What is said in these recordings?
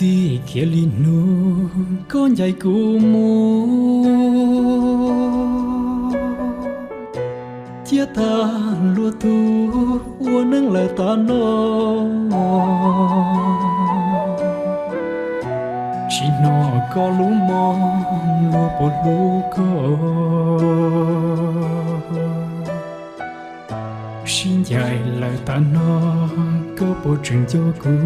Txij kiag li hnub koj ncaim kuv mus, cia tag luag tus ua neej lawm tas no. Tsis hnov koj lub mob luag puas hlub koj. Sib ncaim lawm tas no, koj puas tseem nco kuv?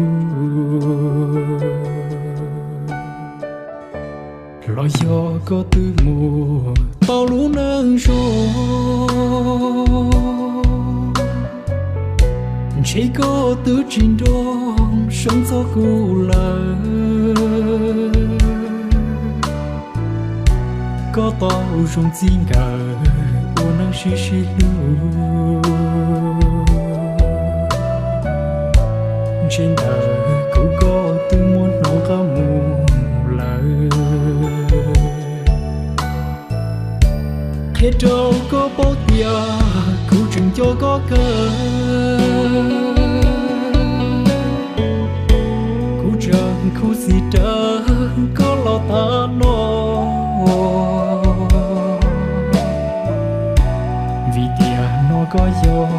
Los yog koj twb mus tau lub neej zoo, ntshe koj twb tsis nrog seev txog kuv lawm. Koj tau zoo txij nkawm ua neej sib sib hlub, ntshe ntawm kuv koj twb muab hnov qab mus lawm. Qhia rau koj paub tias kuv tseem nco koj kawg. Kuv tseem khuv xim raws koj los tas no, vim tias no koj yog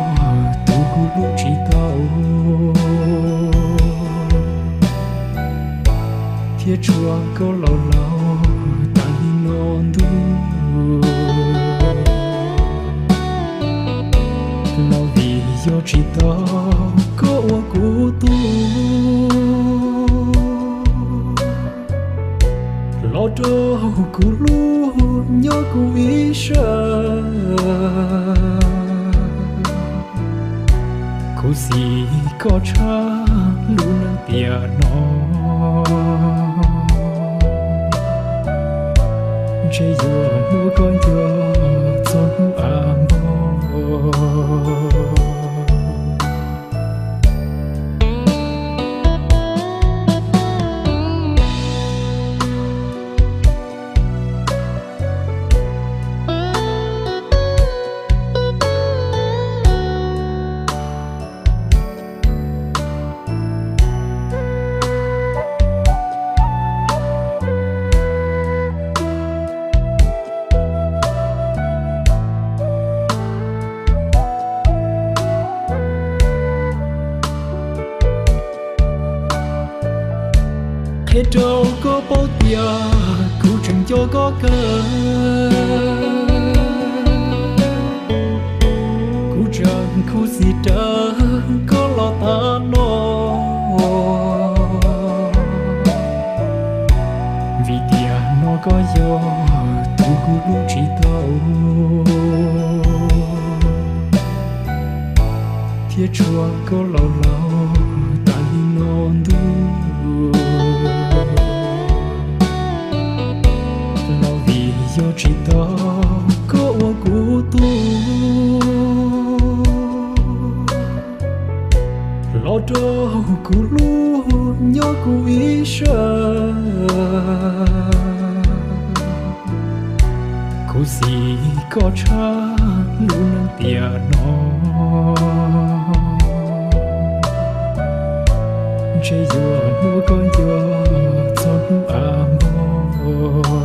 tus kuv hlub tsis tau, thiab tsuas koj laus laus tas li no ntuj. Los vim yog tsis tau koj ua kuv tug, los rau kuv hlub nyob kuv ib sab. Khuv xim koj tshaj lub neej tiam no, ntshe yuav muab koj nco txog hnub a npog. Qhia rau koj paub tias kuv tseem nco koj kawg. Kuv tseem khuv xim raws koj los tas no, vim tias no koj yog tus kuv hlub tsis tau, thiab tsuas koj laus laus tas li no ntuj. Los vim yog tsis tau koj ua kuv tug, los rau kuv hlub nyob kuv ib sab. Khuv xim koj tshaj lub neej tiam no, ntshe yuav muab koj nco txog hnub a npog.